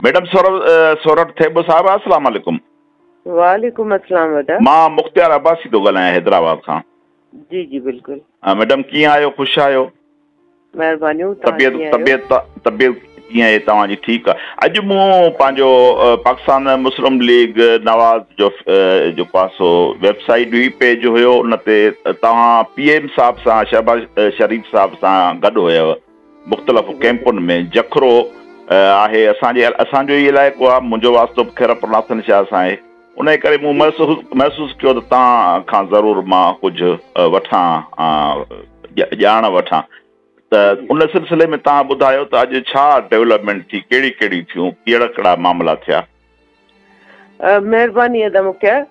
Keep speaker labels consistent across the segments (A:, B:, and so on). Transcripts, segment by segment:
A: Madam Sorath Thebo صاحبه السلام عليڪم.
B: وعليڪم السلام وڏا.
A: مان مختيار عباسي ٿو ڳالهايان حيدرآباد کان.
B: جي جي بلڪل.
A: ميڊم ڪيئن آهيو خوش آهيو؟
B: مهربانيون
A: توهان ڪيئن آهيو؟ طبيعت طبيعت ڪيئن آهي توهان جي ٺيڪ آهي اڄ مون پنهنجو پاڪستان مسلم ليگ نواز جو جيڪو آهي سو ويب سائيٽ هئي پيج هيو ان تي توهان پي ايم صاحب سان شهباز شريف صاحب سان گڏ هيو مختلف ڪئمپن ۾ جکرو آهي اسان جي اسان جو ئي علائقو آهي منهنجو واسطو به خيرپور ناٿن شاهه سان آهي انهي ڪري مون محسوس محسوس ڪيو ته توهان کان ضرور مان ڪجهه وٺان ڄاڻ وٺان ته ان سلسلي ۾ توهان ٻڌايو ته اڄ ڇا ڊولپمينٽ ٿي ڪهڙي ڪهڙي ٿيون ڪهڙا ڪهڙا معاملا ٿيا.
B: مهرباني ادا مختيار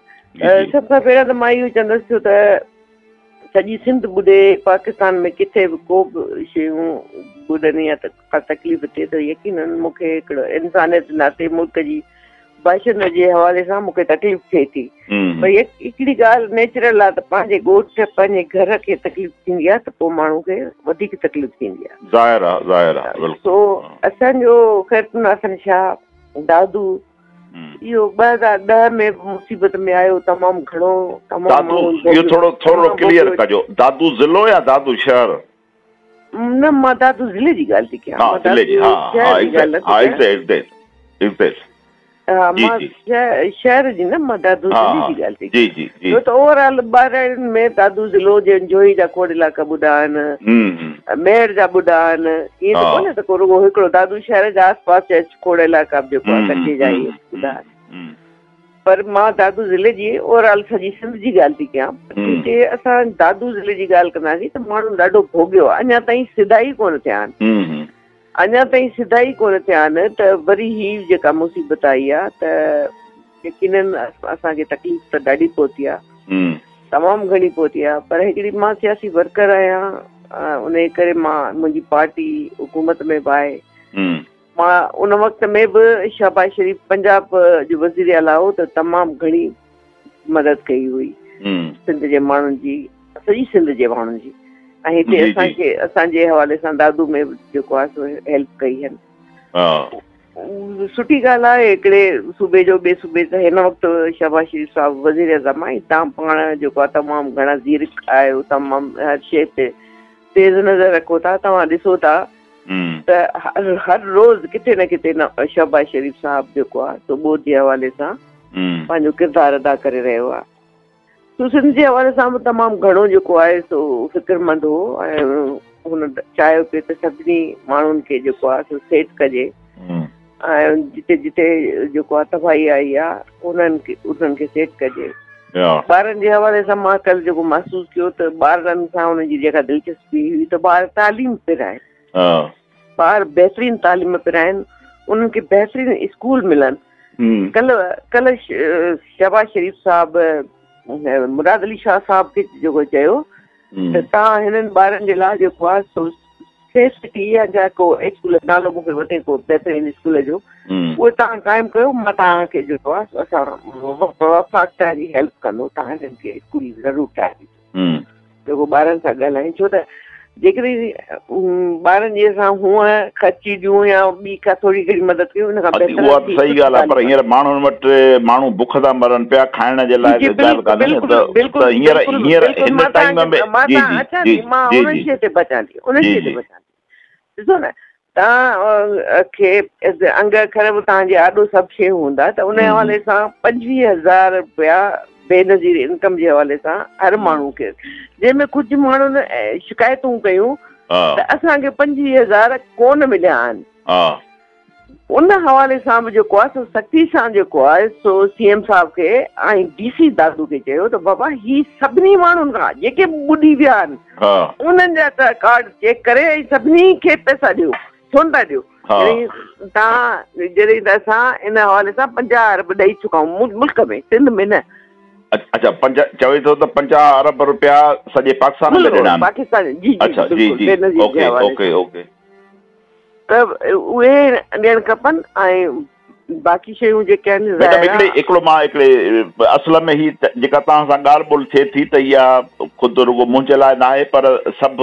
B: سڀ کان پهريان ته مان اهو چوندس ڇو ته سڄي سنڌ ٻڏي پاڪستان ۾ ڪٿي به ڪو به شيون ٻڏن يا ڪا تڪليف ٿئي ته يقينن مون کي هڪڙو انسانيت جي ناتي ملڪ جي باشندي جي حوالي سان مون کي تڪليف ٿئي ٿي پر هڪڙي ڳالهه نيچرل آهي ته پنهنجي ڳوٺ پنهنجي گهر کي تڪليف ٿيندي آهي ته پوء ماڻهو کي وڌيڪ تڪليف ٿيندي آهي.
A: ظاهر آهي ظاهر آهي بلڪل.
B: سو اسان جو خيرپورناٿن شاهه دادو اهو 2010 ۾ به مصيبت ۾ آيو تمام گهڻو تمام
A: دادو اهو ٿورو ٿورو ڪليئر ڪجو دادو ضلعو يا دادو شهر؟
B: نه مان دادو ضلعي جي ڳالهه ٿي ڪيان
A: ها ضلعي جي ها ها ها ايگزيڪٽ ايگزيڪٽ
B: ها مان شهر جي نه مان دادو ضلعي جي ڳالهه ٿي
A: جي جي جي
B: ڇو ته اوور آل ٻهراڙين ۾ دادو ضلعو جنهن جوهي جا کوڙ علائقا ٻڏا آهن ميهڙ جا ٻڏا آهن ائين ته ڪونهي ته ڪو رڳو هڪڙو دادو شهر جا آس پاس جا کوڙ علائقا به جيڪو آهي ڪچي جا اهي ٻڏا آهن پر مان دادو ضلعي جي اوور آل سڄي سنڌ جي ڳالهه ٿي ڪيان هتي اسان دادو ضلعي جي ڳالهه ڪنداسين ته ماڻهن ڏاڍو ڀوڳيو آهي اڃا تائين سڌا ئي ڪونه ٿيا آهن اڃا تائين سڌا ئي ڪونه ٿيا آهن ته وري هي جيڪا مصيبت آئي آهي ته يقينن اسان کي تڪليف ته ڏاڍي پهتي آهي تمام گهڻي پهتي آهي پر هڪڙي مان سياسي ورڪر آهيان ان ڪري مان منهنجي پارٽي حڪومت ۾ به آهي مان ان وقت ۾ به شهباز شريف پنجاب جو وزير اعليٰ هو ته تمام گهڻي مدد ڪئي هئي سنڌ جي ماڻهن جي سڄي سنڌ جي ماڻهن جي ۽ هتي اسان کي اسان جي حوالي سان دادو ۾ به جيڪو آهي سو هيلپ ڪئي هن سٺي ڳالهه آهي هڪڙي صوبي جو ٻئي صوبي ته هن وقت شهباز شريف صاحب وزير اعظم آهي تان پاڻ جيڪو آهي تمام گهڻا زيرڪ آهيو تمام هر شيء تي تيز نظر رکو ٿا توهان ڏسو ٿا ته هر روز ڪٿي نه ڪٿي شهباز شريف صاحب جيڪو آهي سو ٻوڏ جي حوالي سان پنهنجو ڪردار ادا ڪري رهيو آهي سو سنڌ جي حوالي سان به تمام گهڻو جيڪو آهي سو فڪرمند هو ۽ هن چاهيو پئي ته سڀني ماڻهن کي جيڪو آهي سو سيٽ ڪجي ۽ جتي جتي جيڪو آهي تباهي آئي آهي انهن کي انهن کي سيٽ ڪجي ٻارن جي حوالي سان مان ڪل جيڪو محسوس ڪيو ته ٻارڙن سان انهن جي جيڪا دلچسپي هئي ته ٻار تعليم پرائن ٻار بهترين تعليم پرائن انهن کي بهترين اسڪول ملن ڪلهه ڪلهه شهباز شريف صاحب مراد علي شاهه صاحب کي جيڪو چيو ته توهان هنن ٻارن جي لاء جيڪو آهي سو سيف سٽي يا جا ڪو اسڪول نالو مون کي وٺي ڪو بهترين اسڪول جو اهو توهان قائم ڪيو مان توهان کي جيڪو آهي اسان وفاق توهان جي هيلپ ڪندو توهان هنن کي اسڪول ضرور ٺاهي ڏيندو جيڪو ٻارن سان ڳالهائين ڇو ته جيڪڏهن ٻارن جي اسان هونء خرچي ڏيون يا ٻي ڪا ٿوري گهڻي مدد ڪيون ان کان بهتر
A: اها ته صحيح ڳالهه آهي پر هينئر ماڻهن وٽ ماڻهو بک ٿا مرن پيا کائڻ جي لاء ته ڳالهه ڪانهي نه ته هينئر هينئر هن ٽائيم ۾
B: جي جي جي مان ان شيء تي بچان ٿي ان شيء تي بچان ٿي ڏسو نه توهان کي انگ اکر به توهان جي آڏو سڀ شيء هوندا ته ان حوالي سان 25,000 رپيا بينظير انڪم جي حوالي سان هر ماڻهو کي جنهن ۾ ڪجهه ماڻهن شڪايتون ڪيون ته اسان کي 25,000 ڪونه مليا آهن ان حوالي سان به جيڪو آهي سو سختي سان جيڪو آهي سو سي ايم صاحب کي ۽ ڊي سي دادو کي چيو ته بابا هي سڀني ماڻهن کان جيڪي به ٻڏي ويا آهن انهن جا ڪارڊ چيڪ ڪري ۽ سڀني کي پئسا ڏيو ڇو نٿا ڏيو جڏهن توهان جڏهن ته اسان ان حوالي سان 50 ارب ڏئي چڪا آهيون ملڪ ۾ سنڌ ۾ نه.
A: اڇا پنج چوي ٿو ته 50 ارب روپيا سڄي پاڪستان ۾ ڏنا آهن.
B: پاڪستان جي جي
A: اڇا جي جي اوڪي اوڪي اوڪي
B: ته اهي ڏيڻ کپن ۽ باقي شيون جيڪي آهن
A: ميڊم
B: ظاهر
A: هڪڙي هڪڙو مان هڪڙي اصل ۾ هي جيڪا توهان سان ڳالهه ٻولهه ٿئي ٿي ته اها خود رڳو منهنجي لاء ناهي پر سڀ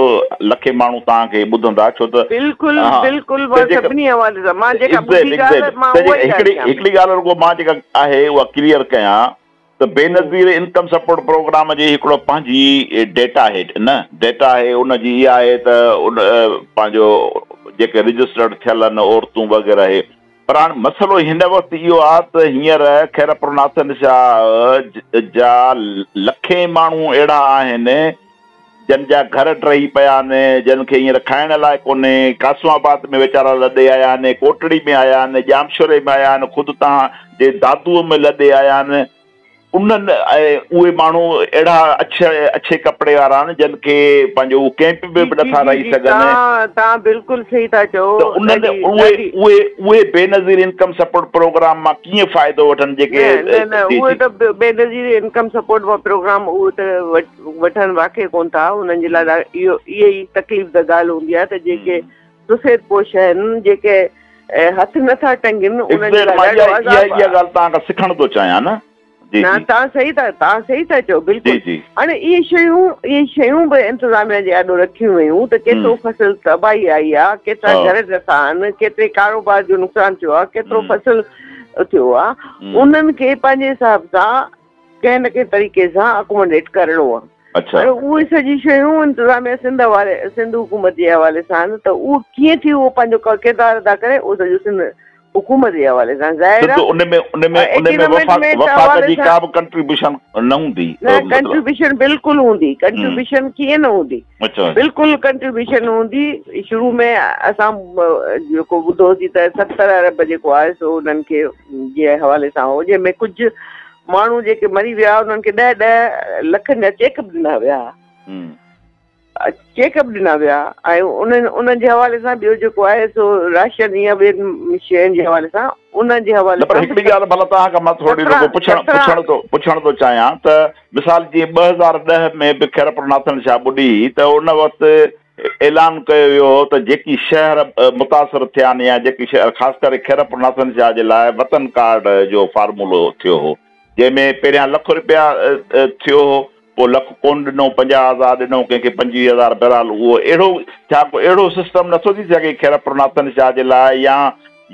A: لکين ماڻهو توهان کي ٻڌندا ڇو ته
B: بلڪل
A: ها
B: بلڪل
A: ته
B: مان
A: جيڪا
B: سڀني حوالي سان مان جيڪا
A: ايگزيڪٽ
B: ٻڌي ڳالهه
A: ايگزيڪٽ
B: مان
A: ته
B: اها
A: جيڪا
B: ئي ڳالهه
A: هڪڙي
B: ڪيان پئي.
A: هڪڙي ڳالهه رڳو مان جيڪا آهي اها ڪليئر ڪيان ته بينظير انڪم سپورٽ پروگرام جي هڪڙو پنهنجي ڊيٽا آهي نه ڊيٽا آهي ان جي اها آهي ته ان پنهنجو جيڪي رجسٽرڊ ٿيل آهن عورتون وغيره اهي پر هاڻي مسئلو هن وقت اهو آهي ته هينئر خيرپور ناٿن شاهه جا لکين ماڻهو اهڙا آهن جن جا گهر ڊهي پيا آهن، جن کي هينئر کائڻ لاء ڪونهي، قاسم آباد ۾ ويچارا لڏي آيا آهن، ڪوٽڙي ۾ آيا آهن، ڄامشوري ۾ آيا آهن، خود توهان جي دادوء ۾ لڏي آيا آهن، انهن ۽ اهي ماڻهو اهڙا اڇي اڇي ڪپڙي وارا آهن جن کي پنهنجو هو ڪئمپ ۾
B: جي
A: به
B: جي
A: نٿا
B: جي
A: رهي
B: جي
A: سگهن.
B: توهان توهان بلڪل صحيح ٿا چئو
A: ته انهن
B: ڏاڍي
A: اهي
B: ڏاڍي
A: اهي اهي بينظير انڪم سپورٽ پروگرام مان ڪيئن فائدو وٺن جيڪي
B: نه نه نه
A: جي
B: اهي
A: جي
B: ته بينظير انڪم سپورٽ مان پروگرام اهو ته وٺن واقعي ڪونه ٿا انهن جي لاء اهو اهي ئي تڪليف ده ڳالهه هوندي آهي ته جيڪي سفيد پوش آهن جيڪي هٿ نٿا ٽنگين انهن جي
A: ايگزيڪٽ
B: لاء
A: مان
B: ڏاڍو
A: اها اها
B: عذاب
A: اها ڳالهه توهان کان سکڻ ٿو چاهيان نه جي
B: نه
A: جي
B: توهان صحيح ٿا توهان صحيح ٿا چئو
A: جي
B: بلڪل
A: جي
B: هاڻي اهي شيون اهي شيون به انتظاميا جي آڏو رکيون ويون ته ڪيترو فصل تباهي آئي آهي ڪيترا گهر ڊٿا آهن ڪيتري ڪاروبار جو نقصان ٿيو آهي ڪيترو فصل ٿيو آهي انهن کي پنهنجي حساب سان ڪنهن نه ڪنهن طريقي سان اڪوموڊيٽ ڪرڻو آهي.
A: اڇا.
B: هاڻي اهي سڄي شيون انتظاميا سنڌ حوالي سنڌ حڪومت جي حوالي سان آهن ته اهو ڪيئن ٿي اهو پنهنجو ڪردار ادا ڪري اهو سڄو سنڌ حڪومت جي حوالي سان ظاهر
A: ته ان ۾ ان ۾
B: آهي
A: ان ۾ وفاق
B: ايڪنامينٽ
A: وفاق
B: حوالي
A: جي
B: سان
A: ڪا به ڪنٽريبيوشن نه هوندي
B: نه
A: مطلب
B: ڪنٽريبيوشن بلڪل هوندي ڪنٽريبيوشن ڪيئن نه هوندي
A: اڇا
B: بلڪل ڪنٽريبيوشن هوندي شروع ۾ اسان جيڪو ٻڌوسين ته 70 ارب جيڪو آهي سو انهن کي جي حوالي سان هو جنهن ۾ ڪجهه ماڻهو جيڪي مري ويا انهن کي ڏهه ڏهه لکن جا چيڪ به ڏنا ويا چيڪ به ڏنا ويا ۽ انهن انهن جي حوالي سان ٻيو جيڪو آهي سو راشن يا ٻين شين جي حوالي سان انهن جي
A: نه
B: حوالي
A: پر
B: سان
A: هڪڙي ڳالهه ڀلا توهان کان مان ٿورڙي رڳو پڇڻ پڇڻ ٿو پڇڻ ٿو چاهيان ته مثال جيئن 2010 ۾ به خيرپور ناٿن شاهه ٻڏي هئي ته ان وقت اعلان ڪيو ويو هو ته جيڪي شهر متاثر ٿيا آهن يا جيڪي شهر خاص ڪري خيرپور ناٿن شاهه جي لاء وطن ڪارڊ جو فارمولو ٿيو هو جنهن ۾ پهريان لک رپيا ٿيو هو پوء لک ڪونه ڏنو 50 هزار ڏنو ڪنهن کي 25 هزار بهرحال اهو اهڙو ڇا ڪو اهڙو سسٽم نٿو ٿي سگهي خيرپور ناٿن شاهه جي لاء يا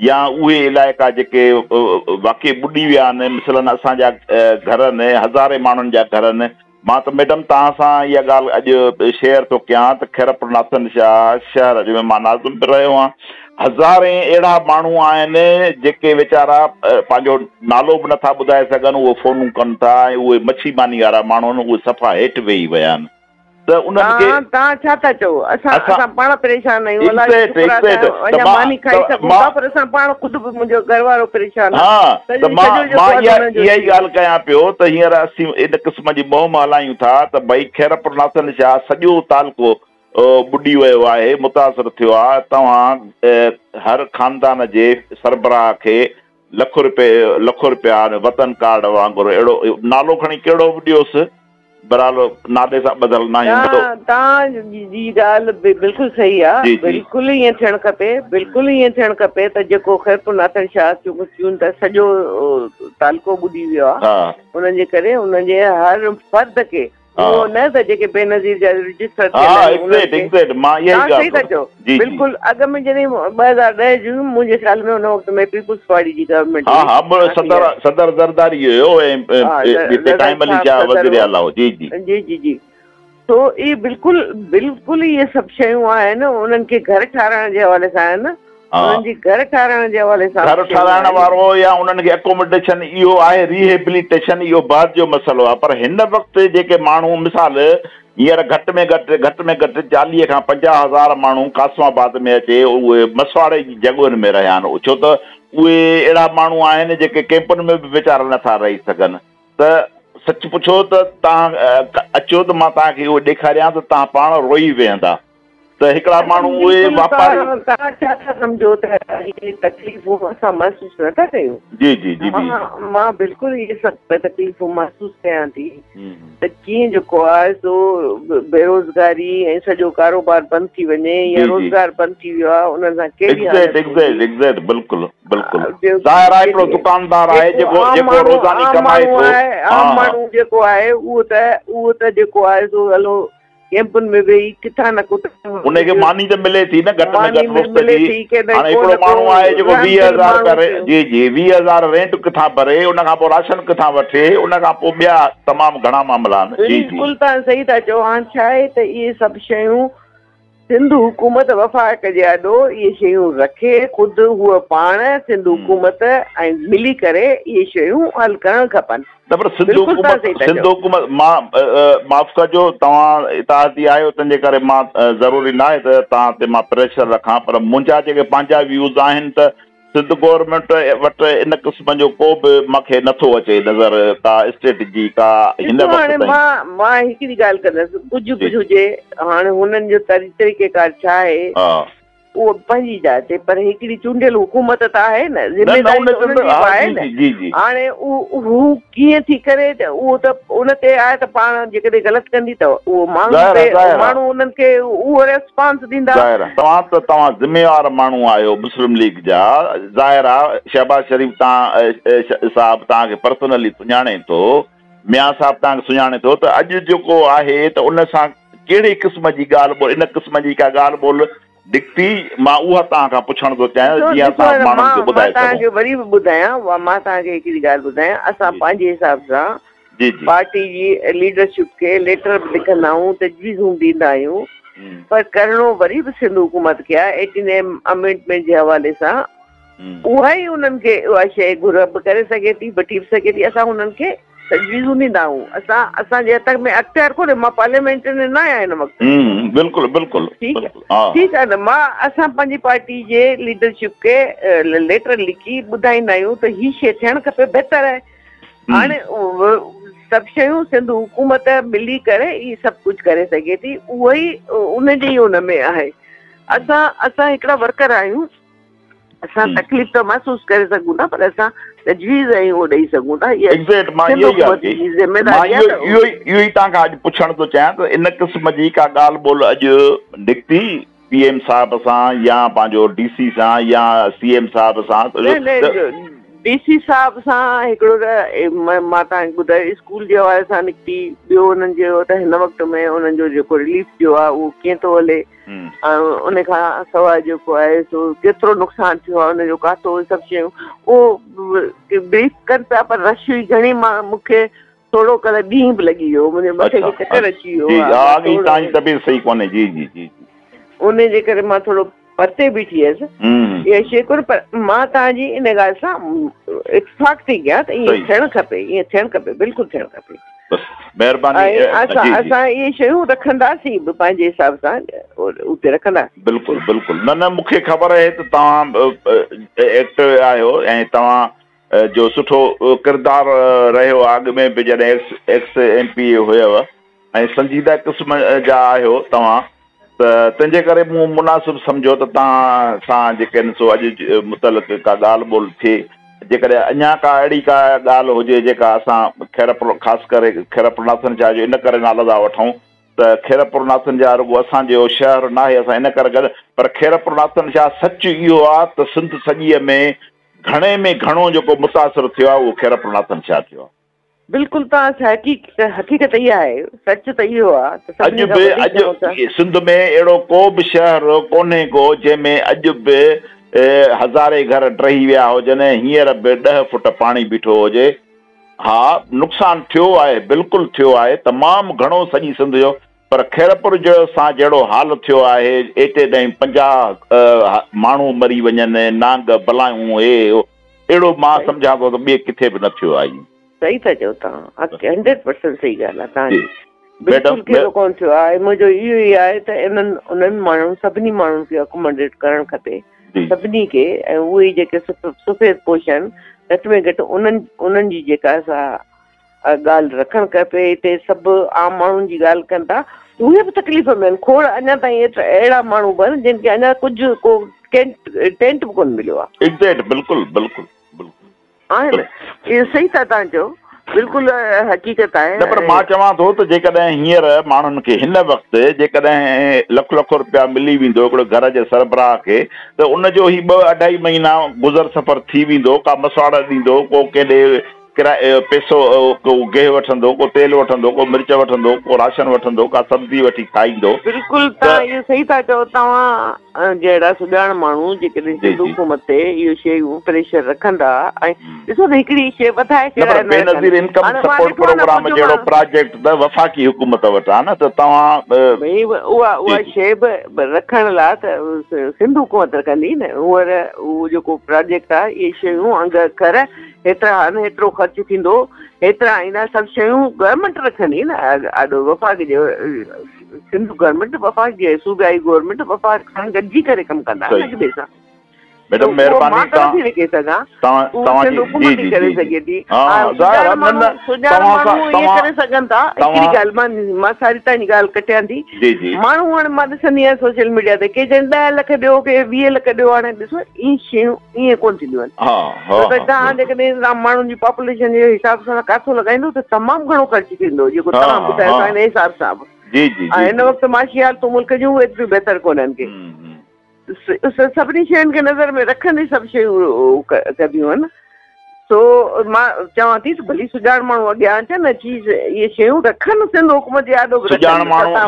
A: يا اهي علائقا جيڪي واقعي ٻڏي ويا آهن مثلاً اسان جا گهر آهن هزارين ماڻهن جا گهر آهن مان ته ميڊم توهان سان اها ڳالهه اڄ شيئر ٿو ڪيان ته خيرپور ناٿن شاهه شهر جنهن ۾ مان ناظم به رهيو آهيان هزارين اهڙا ماڻهو آهن جيڪي ويچارا پنهنجو نالو به نٿا ٻڌائي سگهن اهي فونون ڪن ٿا ۽ اهي مڇي ماني وارا ماڻهو آهن اهي صفا هيٺ ويهي ويا آهن ته انهن کي
B: توهان توهان ڇا ٿا چئو اسان
A: اسان
B: اسان پاڻ پريشان آهيون الله جو
A: ايگزيڪٽ
B: شڪر آهي
A: ايگزيڪٽ
B: اسان
A: ته
B: اڃا
A: مان
B: ماني کائي
A: ته
B: سگهون ٿا
A: مان
B: پر اسان پاڻ خود به منهنجو گهر وارو پريشان آهي
A: ها ته
B: سڄو
A: مان
B: سڄو جيڪو
A: مان
B: آهي
A: اها
B: انهن جو
A: اها ئي
B: ٿي ويو.
A: ڳالهه ڪيان پيو ته هينئر اسين ان قسم جي مهم هلايون ٿا ته ڀئي خيرپور ناٿن شاهه سڄو تعلقو ٻڏي ويو آهي متاثر ٿيو آهي توهان هر خاندان جي سربراهه کي لک روپي لک روپيا وطن ڪارڊ وانگر اهڙو نالو کڻي ڪهڙو به ڏيوس بهرحال نالي سان ٻڌل ناهيون ته
B: توهان توهان جي ڳالهه به بلڪل صحيح آ
A: جي جي
B: بلڪل ائين ٿيڻ کپي بلڪل ائين ٿيڻ کپي ته جيڪو خيرپور ناٿن شاهه چونڪه چون ته سڄو تعلقو ٻڏي ويو آ
A: ها
B: انهن جي ڪري انهن جي هر فرد کي
A: ها
B: اهو نه ته جيڪي بينظير جا رجسٽر ٿيل
A: ها
B: آهن انهن
A: ايگزيڪٽ
B: کي
A: ايگزيڪٽ مان اها ئي
B: توهان
A: ڳالهه
B: صحيح ٿا
A: ٿو
B: چئو
A: جي جي
B: بلڪل اڳ ۾ جڏهن 2010 جون منهنجي خيال ۾ ان وقت ۾ پيپلز پارٽي جي گورنمينٽ
A: ها
B: هئي
A: ها
B: توهان کي
A: صدر
B: ياد
A: صدر زرداري هيو ۽
B: ها
A: هتي
B: زرداري
A: قائم علي
B: صاحب
A: شاهه
B: صدر
A: وزير
B: هو
A: اعليٰ هو جي جي
B: جي جي جي سو اهي بلڪل بلڪل اهي سڀ شيون آهن انهن کي گهر ٺاراهڻ جي حوالي سان آهن
A: ها
B: انهن جي گهر ٺاراهڻ جي حوالي سان
A: گهر
B: به شيون
A: ٺاراهڻ
B: آهن.
A: وارو يا انهن کي اڪوموڊيشن اهو آهي ريهيبليٽيشن اهو بعد جو مسئلو آهي پر هن وقت جيڪي ماڻهو مثال هينئر گهٽ ۾ گهٽ گهٽ ۾ گهٽ 40 کان 50 هزار ماڻهو قاسم آباد ۾ اچي اهي مسواڙي جي جڳهين ۾ رهيا آهن ڇو ته اهي اهڙا ماڻهو آهن جيڪي ڪئمپن ۾ به ويچارا نٿا رهي سگهن ته سچ پڇو ته توهان اچو ته مان توهان کي اهو ڏيکاريان ته توهان پاڻ روئي ويهندا. ته هڪڙا ماڻهو اهي واپاري.
B: توهان ڇا ٿا سمجهو ته اهي تڪليفون اسان محسوس نه ٿا ڪيون؟
A: جي جي جي
B: جي. مان بلڪل اهي سڀ تڪليفون محسوس ڪيان ٿي ته ڪيئن جيڪو آهي سو بيروزگاري ۽ سڄو ڪاروبار بند ٿي وڃي يا روزگار بند ٿي ويو آهي انهن سان ڪهڙي
A: حالت ٿيندي. ايگزيڪٽ ايگزيڪٽ بلڪل بلڪل ظاهر آهي هڪڙو دڪاندار آهي جيڪو جيڪو روزاني ڪمائي ٿو.
B: عام ماڻهو جيڪو آهي اهو ته اهو ته جيڪو آهي سو هلو ڪيمپن ۾ ويهي ڪٿان نه ڪٿان.
A: ان کي ماني ته ملي ٿي نه گهٽ ۾ گهٽ مفت جي. هاڻي هڪڙو ماڻهو آهي جيڪو 20,000 رپيا جي جي 20,000 رينٽ ڪٿان ڀري ان کان پوء راشن ڪٿان وٺي ان کان پوء ٻيا تمام گهڻا معاملا آهن. جي جي.
B: بلڪل توهان صحيح ٿا چئو هاڻ ڇا آهي ته اهي سڀ شيون سنڌ حڪومت وفاق جي آڏو اهي شيون رکي خود هوء پاڻ سنڌ حڪومت ۽ ملي ڪري اهي شيون حل ڪرڻ کپن.
A: نه پر سنڌ حڪومت سنڌ حڪومت مان معاف ڪجو توهان اتحادي آهيو تنهن جي ڪري مان ضروري ناهي ته توهان تي مان پريشر رکان پر منهنجا جيڪي پنهنجا ويوز آهن ته سنڌ گورنمينٽ وٽ ان قسم جو ڪو به مان کي نٿو اچي نظر ڪا اسٽريٽجي ڪا هن
B: وقت تائين. مان مان هڪڙي ڳالهه ڪندس ڪجهه به هجي هاڻي هنن جو طريقيڪار ڇا آهي اهو پنهنجي جاء تي پر هڪڙي چونڊيل حڪومت ته آهي نه ذميداري ته انهن جي به آهي نه هاڻي اهو ڪيئن ٿي ڪري ته اهو ته ان تي آهي ته پاڻ جيڪڏهن غلط ڪندي ته اهو ماڻهو ماڻهو انهن کي اهو ريسپانس ڏيندا.
A: ظاهر آهي توهان ته توهان ذميوار ماڻهو آهيو مسلم ليگ جا ظاهر آهي شهباز شريف توهان صاحب توهان کي پرسنلي سڃاڻي ٿو ميان صاحب توهان کي سڃاڻي ٿو ته اڄ جيڪو آهي ته ان سان ڪهڙي قسم جي ڳالهه ٻولهه ان قسم جي ڪا ڳالهه ٻولهه نڪتي، مان اها توهان کان پڇڻ ٿو چاهيان ته جيئن اسان ماڻهن کي ٻڌائي
B: سگهون. مان توهان کي وري به ٻڌايان، مان توهان کي هڪڙي ڳالهه ٻڌايان، اسان پنهنجي حساب سان پارٽي جي ليڊرشپ کي ليٽر به لکندا آهيون، تجويزون به ڏيندا آهيون، پر ڪرڻو وري به سنڌ حڪومت کي آهي، ايٽين ايم امينڊمينٽ جي حوالي سان اها ئي انهن کي اها شيء گهر به ڪري سگهي ٿي، وٺي به سگهي ٿي، اسان انهن کي تجويزون ڏيندا آهيون، اسان اسان جي هٿ ۾ اختيار ڪونهي، مان پارليامينٽرين نه آهيان هن وقت.
A: بلڪل بلڪل
B: ٺيڪ ٺيڪ آهي نه مان اسان پنهنجي پارٽي جي ليڊرشپ کي ليٽر لکي ٻڌائيندا آهيون ته هي شيء ٿيڻ کپي بهتر آهي هاڻي سڀ شيون سنڌ حڪومت ملي ڪري ئي سڀ ڪجهه ڪري سگهي ٿي اهو ئي ان جي ئي ان ۾ آهي اسان اسان هڪڙا ورڪر آهيون اسان تڪليف ته محسوس ڪري سگهون ٿا پر اسان تجويز ۽ اهو ڏئي سگهون ٿا
A: اها ايگزيڪٽ مان اهو ئي ڳالهه ڪئي مان اهو اهو اهو ئي توهان کان اڄ پڇڻ ٿو چاهيان ته ان قسم جي ڪا ڳالهه ٻولهه اڄ نڪتي پي ايم صاحب سان يا پنهنجو ڊي سي سان يا سي ايم صاحب سان
B: نه نه ڊي سي صاحب سان هڪڙو ته مان توهان کي ٻڌايو اسڪول جي حوالي سان نڪتي ٻيو انهن چيو ته هن وقت ۾ انهن جو جيڪو رليف جو آهي اهو ڪيئن ٿو هلي ۽ ان کان سواء جيڪو آهي سو ڪيترو نقصان ٿيو آهي ان جو ڪاٿو سڀ شيون اهو بريف ڪن پيا پر رش هئي گهڻي مان مون کي ٿورو ڪل ڏينهن به لڳي ويو منهنجي مٿي کي چڪر اچي ويو
A: جي ها اڳي توهان جي طبيعت صحيح ڪونهي جي جي جي
B: ان جي ڪري مان ٿورو پرتي بيٺي هيس اها شيء ڪونه پر مان توهان جي ان ڳالهه سان اتفاق ٿي ڪيان ته ائين ٿيڻ کپي ائين ٿيڻ کپي بلڪل ٿيڻ کپي
A: بس مهرباني
B: ۽ اسان اسان اهي شيون رکنداسين به پنهنجي حساب سان اتي رکنداسين.
A: بلڪل بلڪل نه نه مون کي خبر آهي ته توهان ايڪٽو آهيو ۽ توهان جو سٺو ڪردار رهيو آهي اڳ ۾ به جڏهن ايڪس ايم پي اي هيو ۽ سنجيده قسم جا آهيو توهان ته تنهن جي ڪري مون مناسب سمجهيو ته توهان سان جيڪڏهن سو اڄ متعلق ڪا ڳالهه ٻولهه ٿئي، جيڪڏهن اڃا ڪا اهڙي ڪا ڳالهه هجي جيڪا اسان خيرپور خاص ڪري خيرپور ناٿن شاهه جو ان ڪري نالو ٿا وٺون ته خيرپور ناٿن شاهه رڳو اسان جو شهر ناهي اسان ان ڪري گڏ پر خيرپور ناٿن شاهه سچ اهو آهي ته سنڌ سڄيء ۾ گهڻي ۾ گهڻو جيڪو متاثر ٿيو آهي اهو خيرپور ناٿن شاهه ٿيو آهي.
B: بلڪل توهان حقيقت اها آهي سچ ته اهو آهي ته
A: سڀني کان وڌيڪ اڄ به اڄ سنڌ ۾ اهڙو ڪو به شهر ڪونهي ڪو جنهن ۾ اڄ به هزارين گهر ڊهي ويا هجن ۽ هينئر به ڏهه فوٽ پاڻي بيٺو هجي. ها نقصان ٿيو آهي بلڪل ٿيو آهي تمام گهڻو سڄي سنڌ جو پر خيرپور جو سان جهڙو حال ٿيو آهي ايٽ اي ٽائيم 50 ماڻهو مري وڃن نانگ بلايون هي هو اهڙو مان سمجهان ٿو ته ٻئي ڪٿي به نه ٿيو آهي.
B: صحيح ٿا چئو توهان 100% صحيح ڳالهه آهي توهان جي بلڪل ڪهڙو ڪونه ٿيو آهي منهنجو اهو ئي آهي ته انهن انهن ماڻهن سڀني ماڻهن کي اڪوموڊيٽ ڪرڻ کپي سڀني کي ۽ اهي جيڪي سفيد پوش آهن گهٽ ۾ گهٽ انهن انهن جي جيڪا سا ڳالهه رکڻ کپي. هتي سڀ عام ماڻهن جي ڳالهه ڪن ٿا، اهي به تڪليف ۾ آهن. کوڙ اڃا تائين ايترا اهڙا ماڻهو به آهن جن کي اڃا ڪجهه ڪو ٽينٽ ٽينٽ به ڪونه مليو آهي.
A: ايگزيڪٽ بلڪل بلڪل بلڪل.
B: آهن اهو صحيح ٿا توهان چئو بلڪل حقيقت آهي.
A: نه پر مان چوان ٿو ته جيڪڏهن هينئر ماڻهن کي هن وقت جيڪڏهن لک لک رپيا ملي ويندو هڪڙو گهر جي سربراهه کي ته ان جو هي ٻه اڍائي مهينا گذر سفر ٿي ويندو ڪا مسواڙ ڏيندو ڪو ڪنهن ڏي ڪرائي پئسو ڪو گيهه وٺندو ڪو تيل وٺندو ڪو مرچ وٺندو ڪو راشن وٺندو ڪا سبزي وٺي کائيندو.
B: بلڪل توهان اهو صحيح ٿا چئو توهان جهڙا سڄاڻ ماڻهو جيڪڏهن سنڌ حڪومت تي اهو شيون پريشر رکندا ۽ ڏسو ته هڪڙي شي وڌائي
A: نه پر بينظير انڪم سپورٽ پروگرام جهڙو پراجيڪٽ ته وفاقي حڪومت وٽ آهي نه ته توهان
B: ڀئي اها اها شي به رکڻ لاء ته سنڌ حڪومت رکندي نه هونئر اهو جيڪو پراجيڪٽ آهي اهي شيون انگ اکر هيترا آهن هيترو خرچ ٿيندو هيترا ايندا سڀ شيون گورنمينٽ رکندي نه آڏو وفاق جي سنڌ گورنمينٽ وفاق جي صوبائي گورنمينٽ وفاق سان گڏجي ڪري ڪم ڪندا نه هڪ ٻئي سان.
A: ميڊم مهرباني
B: توهان توهان جي جي جي ڪري سگهي ٿي سڄاڻ ماڻهو سڄاڻ ماڻهو ائين ڪري سگهن ٿا. هڪڙي ڳالهه مان مان ساري توهان جي ڳالهه ڪٽيان ٿي. ماڻهو هاڻي مان ڏسندي آهيان سوشل ميڊيا تي ڪي چون 10 لک ڏيو ڪي 20 لک ڏيو هاڻي ڏسو اهي شيون ائين ڪونه ٿينديون آهن. ڇو ته توهان جيڪڏهن توهان ماڻهن جي پاپوليشن جي حساب سان ڪاٿو لڳائيندو ته تمام گهڻو خرچ ٿيندو جيڪو توهان ٻڌايو ٿا ان حساب سان به. ۽ هن وقت معاشي حالتون ملڪ جون به ايتريون بهتر ڪونهن ڪي. سڀني شين کي نظر ۾ رکندي سڀ شيون ڪبيون آهن. سو مان چوان ٿي ته ڀلي سڄاڻ ماڻهو اڳيان اچن اچي اهي شيون رکن سنڌ حڪومت جي آڏو به رکن.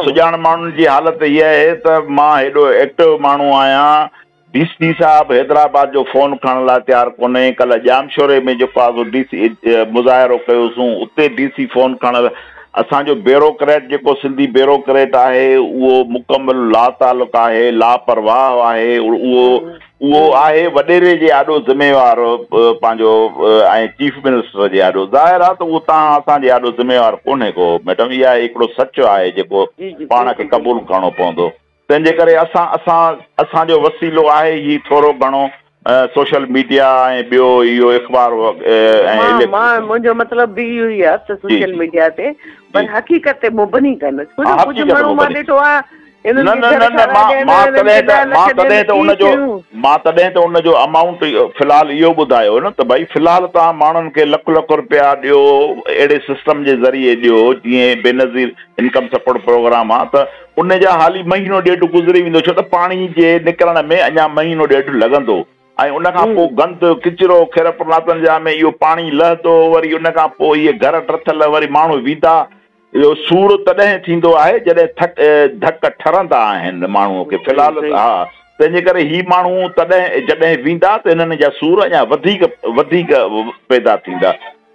A: سڄاڻ ماڻهن جي حالت هيء آهي ته مان هيڏو ايڪٽو ماڻهو آهيان ڊي سي صاحب حيدرآباد جو فون کڻڻ لاء تيار ڪونهي، ڪلهه ڄامشوري ۾ جيڪو آهي سو ڊي سي مظاهرو ڪيوسون اتي ڊي سي فون کڻڻ اسان جو بيروڪريٽ جيڪو سنڌي بيروڪريٽ آهي اهو مڪمل لاتعلق آهي لاپرواهه آهي اهو اهو آهي وڏيري جي آڏو ذميوار پنهنجو ۽ چيف منسٽر جي آڏو ظاهر آهي ته اهو توهان اسان جي آڏو ذميوار ڪونهي ڪو ميڊم اها هڪڙو سچ آهي جيڪو پاڻ کي قبول ڪرڻو پوندو. تنهن جي ڪري اسان اسان اسان جو وسيلو آهي هي ٿورو گهڻو سوشل ميڊيا ۽ ٻيو اهو اخبار ۽
B: مان مان منهنجو مطلب به اهو ئي آهي ته سوشل ميڊيا تي پر حقيقت تي مبني ڪن ڇو جو ڪجهه ماڻهو مان ڏٺو آهي
A: نه نه نه نه مان مان تڏهن ته مان تڏهن ته ان جو مان تڏهن ته ان جو امائونٽ في الحال اهو ٻڌايو نه ته ڀائي في الحال توهان ماڻهن کي لک لک رپيا ڏيو اهڙي سسٽم جي ذريعي ڏيو جيئن بينظير انڪم سپورٽ پروگرام آ ته ان جا حالي مهينو ڏيڍ گذري ويندو ڇو ته پاڻي جي نڪرڻ ۾ اڃا مهينو ڏيڍ لڳندو ۽ ان کان پوء گند ڪچرو خيرپورناٿن جا ۾ اهو پاڻي لهندو وري ان کان پوء اهي گهر ڊٿل وري ماڻهو ويندا اهو سور تڏهن ٿيندو آهي جڏهن ٿڪ ڌڪ ٺرندا آهن ماڻهو کي في الحال ها تنهن جي ڪري هي ماڻهو تڏهن جڏهن ويندا ته هنن جا سور اڃا وڌيڪ وڌيڪ پيدا ٿيندا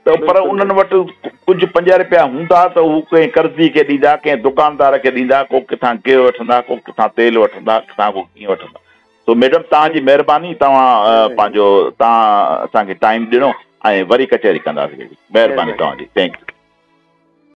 A: ته پر انهن وٽ ڪجهه 5 رپيا هوندا ته هو ڪنهن قرضي کي ڏيندا، ڪنهن دڪاندار کي ڏيندا، ڪو ڪٿان گيهه وٺندا، ڪو ڪٿان تيل وٺندا، ڪٿان ڪو ڪيئن وٺندا. سو ميڊم توهان جي مهرباني توهان پنهنجو توهان اسان کي ٽائيم ڏنو ۽ وري ڪچهري ڪنداسين. مهرباني توهان جي thank you.